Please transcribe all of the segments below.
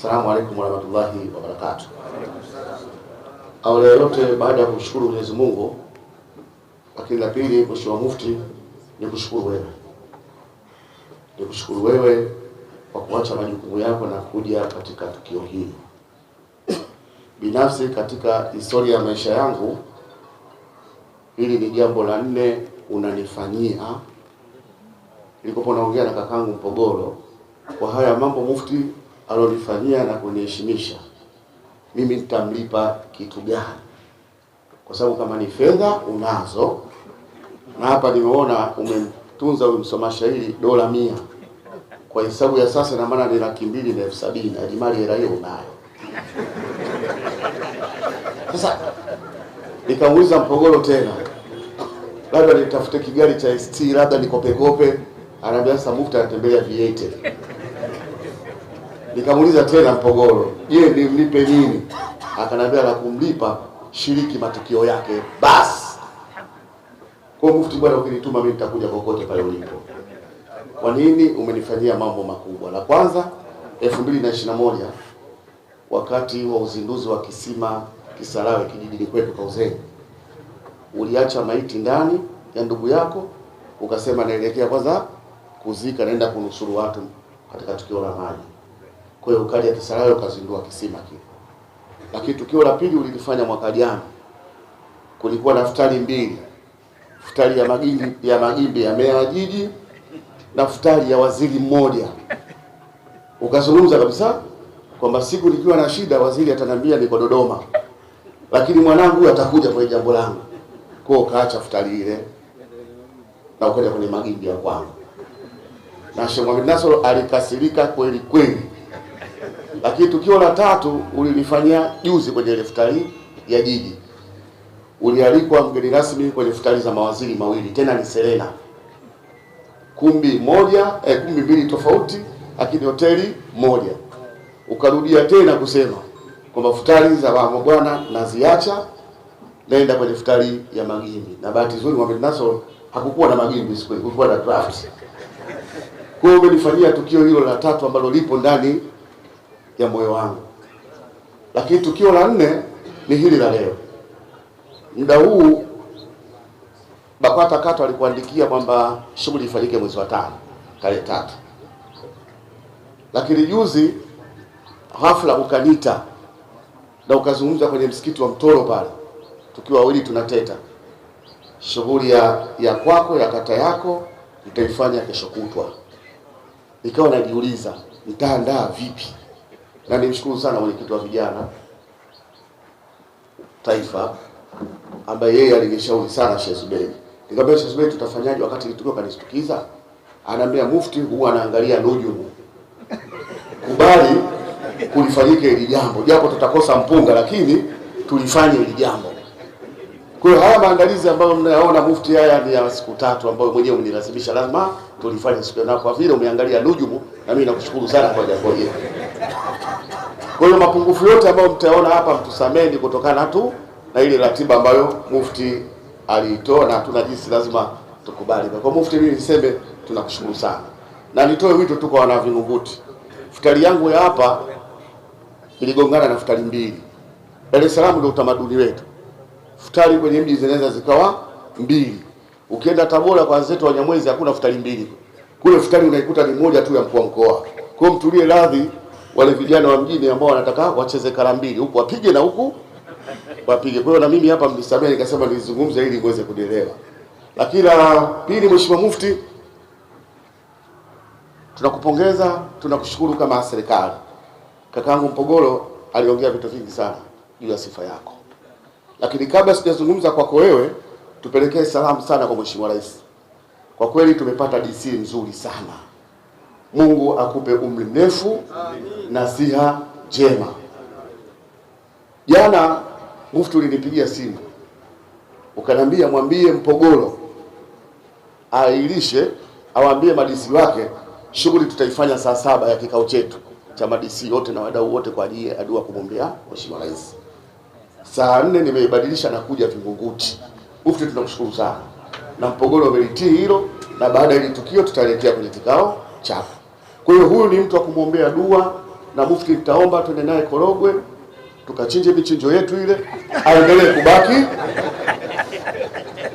Assalamu alaikum warahmatullahi wabarakatuh. Awali ya yote, baada ya kumshukuru Mwenyezi Mungu, lakini la pili, Mheshimiwa Mufti, nikushukuru wewe. Nikushukuru wewe kwa kuacha majukumu yako na kuja katika tukio hili. Binafsi katika historia ya maisha yangu, hili ni jambo la 4 unanifanyia. Nilikuwa naongea na kakangu Mpogolo kwa haya mambo Mufti alonifanyia na kuniheshimisha, mimi nitamlipa kitu gani? Kwa sababu kama ni fedha unazo, na hapa nimeona umemtunza huyu msoma shairi $100. Kwa hesabu ya sasa na maana ni 270,000, ajimali hela hiyo unayo. Sasa nikamuuliza Mpogolo tena, labda nitafute kigari cha ST, labda nikope kope. Anaambia sasa Mufti anatembelea V8. Nikamuuliza tena Mpogolo, je, nimlipe nini? Akanambia la kumlipa shiriki matukio yake basi. Kwa Mufti bwana, ukinituma mimi nitakuja kokote pale ulipo. Kwa nini umenifanyia mambo makubwa? La kwanza, 2021 wakati wa uzinduzi wa kisima Kisarawe kijijini kwetu Kauzeni, uliacha maiti ndani ya ndugu yako, ukasema naelekea kwanza kuzika, naenda kunusuru watu katika tukio la maji. Kwa hiyo ukaja Kisarawe ukazindua kisima kile. Lakini tukio la pili ulilifanya mwaka jana. Kulikuwa na futari mbili, futari ya Magimbi ya Magimbi ya meya wa jiji na futari ya waziri mmoja. Ukazungumza kabisa kwamba siku nikiwa na shida waziri ataniambia niko Dodoma, lakini mwanangu huyu atakuja kwenye jambo langu. Kwa hiyo ukaacha futari ile na ukaja kwenye Magimbi ya kwangu. Na Sheikh Mohamed Nasoro alikasirika kweli kweli. Lakini tukio la tatu ulilifanyia juzi kwenye ile futari ya jiji. Ulialikwa mgeni rasmi kwenye futari za mawaziri mawili, tena ni Serena. Kumbi moja, kumbi mbili tofauti, lakini hoteli moja. Ukarudia tena kusema kwamba futari za mabwana naziacha, naenda kwenye futari ya Magimbi. Na bahati nzuri Mohamed Nasoro hakukuwa na Magimbi siku hiyo, kulikuwa na draft. Kwa hiyo umenifanyia tukio hilo la tatu ambalo lipo ndani ya moyo wangu. Lakini tukio la 4 ni hili la leo. Muda huu BAKWATA KATO alikuandikia kwamba shughuli ifanyike mwezi wa 5 tarehe 3. Lakini juzi ghafla ukaniita na ukazungumza kwenye msikiti wa Mtoro pale, tukiwa wawili tunateta, shughuli ya kwako ya kata yako nitaifanya kesho kutwa. Nikawa najiuliza nitaandaa vipi? Na nimshukuru sana mwenyekiti wa vijana taifa ambaye yeye alinishauri sana, Sheikh Zuberi. Nikamwambia Sheikh Zuberi, tutafanyaje wakati tukio kanishtukiza? Anaambia Mufti huwa anaangalia nujumu. Kubali kulifanyike hili jambo, japo tutakosa mpunga lakini tulifanye hili jambo. Kwa hiyo haya maandalizi ambayo mnayaona Mufti, haya ni ya siku 3 ambayo mwenyewe umenilazimisha lazima tulifanye siku, na kwa vile umeangalia nujumu, na mimi nakushukuru sana kwa jambo hili. Kwa hiyo mapungufu yote ambayo mtaona hapa mtusameni kutokana tu na ile ratiba ambayo Mufti aliitoa, na hatuna jinsi, lazima tukubali. Kwa Mufti mimi niseme tunakushukuru sana. Na nitoe wito tu kwa wana Vingunguti. Futari yangu ya hapa iligongana na futari mbili. Dar es Salaam ndio utamaduni wetu. Futari kwenye mji zinaweza zikawa mbili. Ukienda Tabora kwa wenzetu wa Nyamwezi hakuna futari mbili. Kule futari unaikuta ni moja tu ya mkuu wa mkoa. Kwa hiyo mtulie radhi wale vijana wa mjini ambao wanataka wacheze kala mbili, huku wapige na huku wapige. Kwa hiyo na mimi hapa mnisamee nikasema nizungumze ili muweze kunielewa. Lakini la pili, Mheshimiwa Mufti, tunakupongeza, tunakushukuru kama serikali. Kakaangu Mpogolo aliongea vitu vingi sana juu ya sifa yako. Lakini kabla sijazungumza kwako wewe, tupelekee salamu sana kwa Mheshimiwa Rais. Kwa kweli tumepata DC nzuri sana. Mungu akupe umri mrefu na siha njema. Jana Mufti ulinipigia simu ukaniambia mwambie Mpogolo ailishe, awaambie madisi wake shughuli tutaifanya saa 7 ya kikao chetu cha madisi wote na wadau wote kwa ajili ya dua kumwombea Mheshimiwa Rais. Saa 4 nimeibadilisha na kuja Vingunguti. Mufti tunakushukuru sana. Na Mpogolo amelitii hilo, na baada ya hili tukio tutaelekea kwenye kikao chako. Kwa hiyo huyu ni mtu wa kumwombea dua Na Mufti nitaomba twende naye Korogwe tukachinje michinjo yetu ile, aendelee kubaki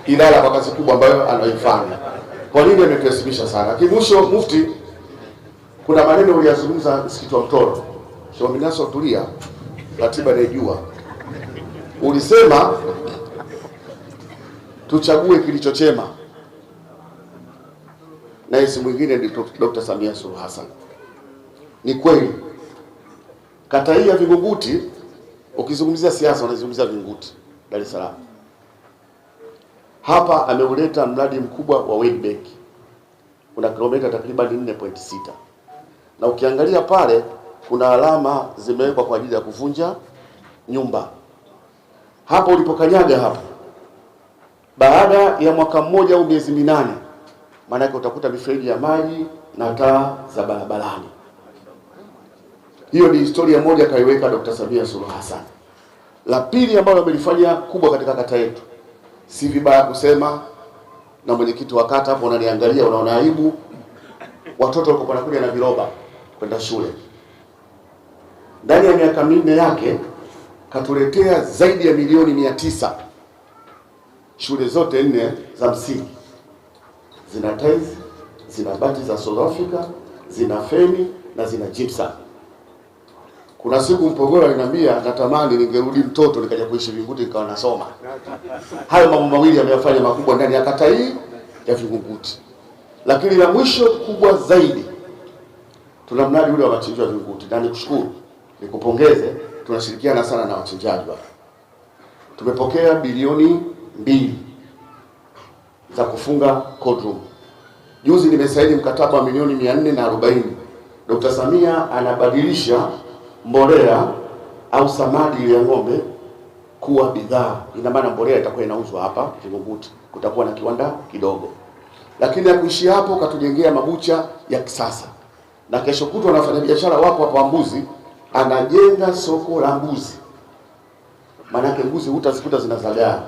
Ilala kwa kazi kubwa ambayo anaifanya. Kwa nini ametuheshimisha sana? Lakini mwisho Mufti, kuna maneno uliyazungumza msikiti wa Mtoro. Sheikh Minaso, tulia, ratiba naijua. Ulisema tuchague kilicho chema, na si mwingine ni Dr. Samia Suluhu Hassan. Ni kweli kata hii ya Vingunguti, ukizungumzia siasa unazungumzia Vingunguti, Dar es Salaam. Hapa ameuleta mradi mkubwa wa World Bank, una kilomita takriban 4.6, na ukiangalia pale kuna alama zimewekwa kwa ajili ya kuvunja nyumba. Hapo ulipokanyaga hapo, baada ya mwaka mmoja au miezi 8, maana utakuta mifereji ya maji na taa za barabarani. Hiyo ni historia moja kaiweka Dr. Samia Suluhu Hassan. La pili ambalo amelifanya kubwa katika kata yetu, si vibaya kusema, na mwenyekiti wa kata hapo unaniangalia unaona aibu, watoto walikuwa wanakuja na viroba kwenda shule. Ndani ya miaka 4 yake katuletea zaidi ya milioni 900. Shule zote 4 za msingi zina tiles, zina bati za South Africa, zina feni na zina gypsum. Kuna siku Mpogolo aliniambia natamani ningerudi mtoto nikaja kuishi Vingunguti nikawa nasoma. Hayo mambo mawili ameyafanya makubwa ndani ya kata hii ya Vingunguti. Lakini la mwisho kubwa zaidi, tuna mradi ule wa machinjio ya Vingunguti, na nikushukuru, nikupongeze, tunashirikiana sana na wachinjaji wale. Tumepokea bilioni 2 za kufunga cold room. Juzi nimesaini mkataba wa milioni 440. Dr. Samia anabadilisha mbolea au samadi ya ng'ombe kuwa bidhaa. Ina maana mbolea itakuwa inauzwa hapa Vingunguti, kutakuwa na kiwanda kidogo. Lakini ya kuishi hapo katujengea mabucha ya kisasa. Na kesho kutwa wafanyabiashara wapo hapa mbuzi, anajenga soko la mbuzi. Maana yake mbuzi hutazikuta zinazagaa.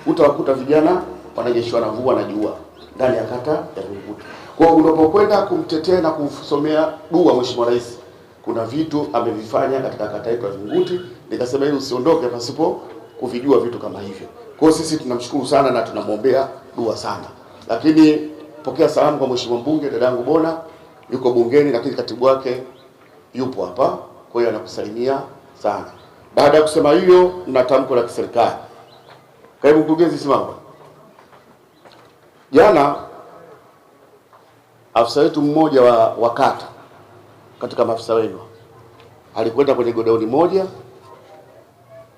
Utawakuta vijana wananyeshwa na mvua na jua ndani ya kata ya Vingunguti. Kwa hiyo unapokwenda kumtetea na kumsomea dua Mheshimiwa Rais, kuna vitu amevifanya katika kata yetu ya Vingunguti, nikasema ili usiondoke pasipo kuvijua vitu kama hivyo. Kwa hiyo sisi tunamshukuru sana na tunamwombea dua sana. Lakini pokea salamu kwa Mheshimiwa mbunge dadangu Bona, yuko bungeni lakini katibu wake yupo hapa, kwa hiyo anakusalimia sana. Baada ya kusema hiyo, na tamko la kiserikali. Kaimu mkurugenzi, simama. Jana afisa wetu mmoja wa kata katika maafisa wenu alikwenda kwenye godauni moja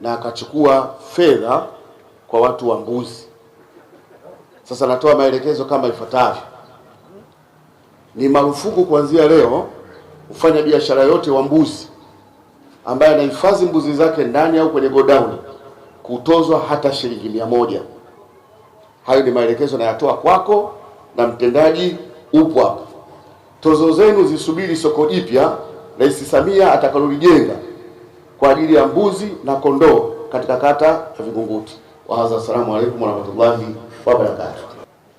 na akachukua fedha kwa watu wa mbuzi. Sasa natoa maelekezo kama ifuatavyo. Ni marufuku kuanzia leo kufanya biashara yote wa mbuzi ambaye anahifadhi mbuzi zake ndani au kwenye godauni kutozwa hata shilingi 100. Hayo ni maelekezo nayatoa kwako na mtendaji upo hapa. Tozo zenu zisubiri soko jipya Rais Samia atakalolijenga kwa ajili ya mbuzi na kondoo katika kata ya Vingunguti. Wa hadha, assalamu alaykum warahmatullahi wabarakatuh.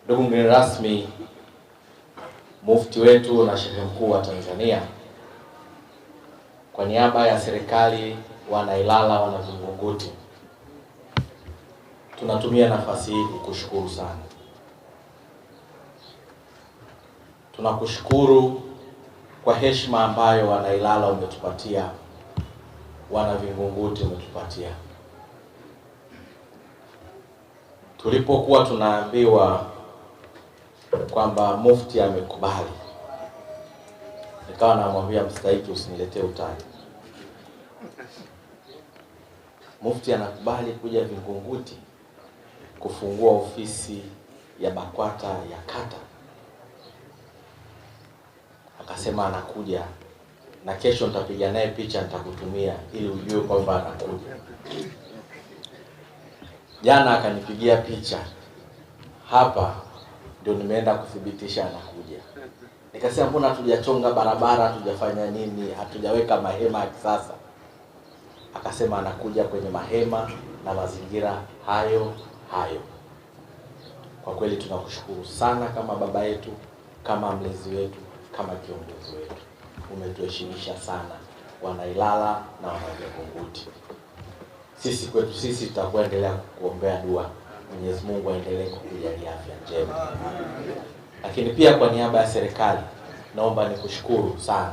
Ndugu mgeni rasmi, Mufti wetu na Shehe Mkuu wa Tanzania, kwa niaba ya serikali, wana Ilala, wana Vingunguti, tunatumia nafasi hii kukushukuru sana. Tunakushukuru kwa heshima ambayo wana Ilala umetupatia, wana Vingunguti umetupatia. Tulipokuwa tunaambiwa kwamba Mufti amekubali, nikawa namwambia mstahiki, usiniletee utani. Mufti anakubali kuja Vingunguti kufungua ofisi ya BAKWATA ya kata. Akasema anakuja na kesho nitapiga naye picha nitakutumia ili ujue kwamba anakuja. Jana akanipigia picha hapa, ndio nimeenda kuthibitisha anakuja. Nikasema mbona hatujachonga barabara, hatujafanya nini, hatujaweka mahema ya kisasa? Akasema anakuja kwenye mahema na mazingira hayo hayo. Kwa kweli tunakushukuru sana kama baba yetu, kama mlezi wetu, kama kiongozi wetu. Umetuheshimisha sana. Wanailala na wana Vingunguti. Sisi kwetu sisi tutakuendelea kuombea dua, Mwenyezi Mungu aendelee kukujalia afya njema. Lakini pia kwa niaba ya serikali naomba nikushukuru sana.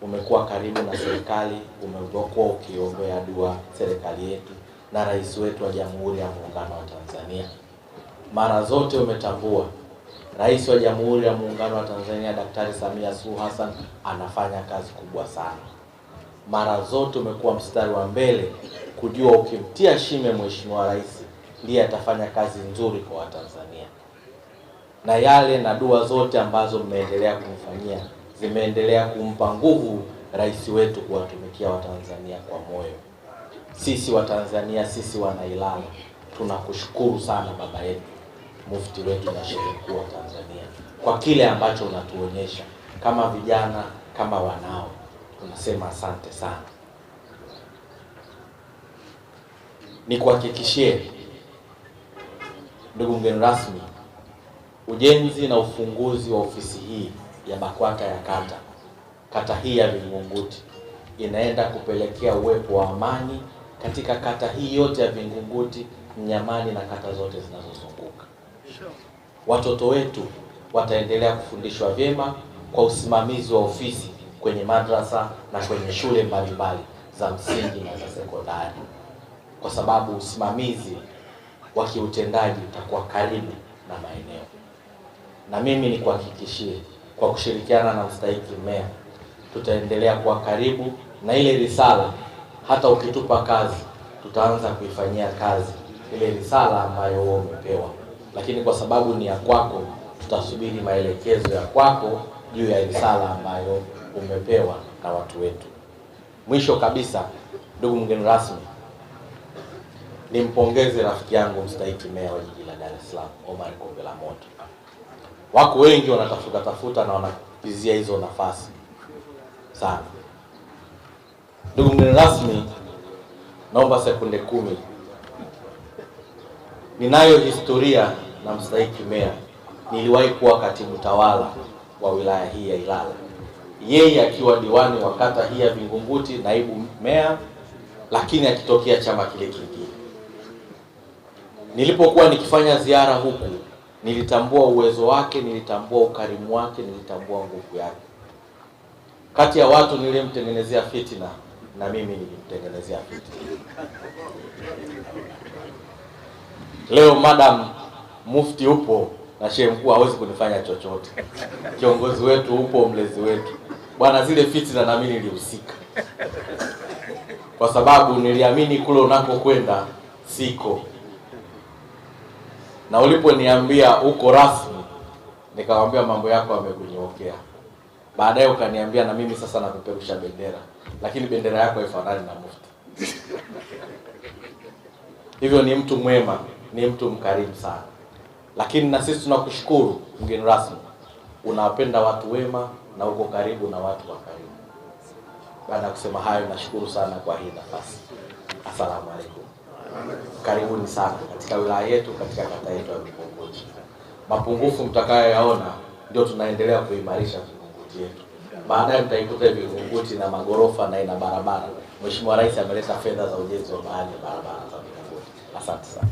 Umekuwa karibu na serikali, umekuwa ukiombea dua serikali yetu na rais wetu wa Jamhuri ya Muungano wa Tanzania. Mara zote umetambua Rais wa Jamhuri ya Muungano wa Tanzania Daktari Samia Suluhu Hassan anafanya kazi kubwa sana. Mara zote umekuwa mstari wa mbele kujua ukimtia shime Mheshimiwa Rais ndiye atafanya kazi nzuri kwa Watanzania. Na yale na dua zote ambazo mmeendelea kumfanyia zimeendelea kumpa nguvu rais wetu kuwatumikia Watanzania kwa moyo. Sisi Watanzania, sisi Wanailala tunakushukuru sana baba yetu mufti wetu na shehe mkuu wa Tanzania kwa kile ambacho unatuonyesha kama vijana, kama wanao, tunasema asante sana. Nikuhakikishie ndugu mgeni rasmi, ujenzi na ufunguzi wa ofisi hii ya BAKWATA ya kata hii ya Vingunguti inaenda kupelekea uwepo wa amani katika kata hii yote ya Vingunguti, Mnyamani na kata zote zinazozunguka. Watoto wetu wataendelea kufundishwa vyema kwa usimamizi wa ofisi kwenye madrasa na kwenye shule mbalimbali za msingi na za sekondari, kwa sababu usimamizi wa kiutendaji utakuwa karibu na maeneo. Na mimi nikuhakikishie, kwa kushirikiana na mstahiki meya tutaendelea kuwa karibu na ile risala. Hata ukitupa kazi tutaanza kuifanyia kazi ile risala ambayo wewe umepewa, lakini kwa sababu ni ya kwako tutasubiri maelekezo ya kwako juu ya risala ambayo umepewa na watu wetu. Mwisho kabisa, ndugu mgeni rasmi, nimpongeze rafiki yangu mstahiki meya wa jiji la Dar es Salaam Omar Kombe la Moto. Wako wengi wanatafuta tafuta na wanapizia hizo nafasi sana. Ndugu mgeni rasmi, naomba sekunde 10. Ninayo historia na mstahiki meya. Niliwahi kuwa katibu tawala wa wilaya hii ya Ilala, yeye akiwa diwani wa kata hii ya Vingunguti, naibu meya, lakini akitokea chama kile kingine. Nilipokuwa nikifanya ziara huku, nilitambua uwezo wake, nilitambua ukarimu wake, nilitambua nguvu yake. Kati ya watu nilimtengenezea fitina, na mimi nilimtengenezea fitina. Leo madam mufti upo na shehe mkuu hawezi kunifanya chochote. Kiongozi wetu upo, mlezi wetu. Bwana, zile fitina na mimi nilihusika, kwa sababu niliamini kule unakokwenda siko, na uliponiambia uko rasmi nikamwambia mambo yako yamekunyokea. Baadaye ukaniambia na mimi sasa nakupeperusha bendera, lakini bendera yako haifanani na mufti. Hivyo ni mtu mwema, ni mtu mkarimu sana. Lakini na sisi tunakushukuru mgeni rasmi, unawapenda watu wema na uko karibu na watu wa karibu. Baada ya kusema hayo, nashukuru sana kwa hii nafasi. Asalamu alaykum. Karibuni sana katika wilaya yetu, katika kata yetu ya Vingunguti. Mapungufu mtakayoyaona ndio tunaendelea kuimarisha Vingunguti yetu. Baadaye mtaikuta Vingunguti na magorofa na ina barabara. Mheshimiwa Rais ameleta fedha za ujenzi wa baadhi ya barabara za Vingunguti. Asante sana.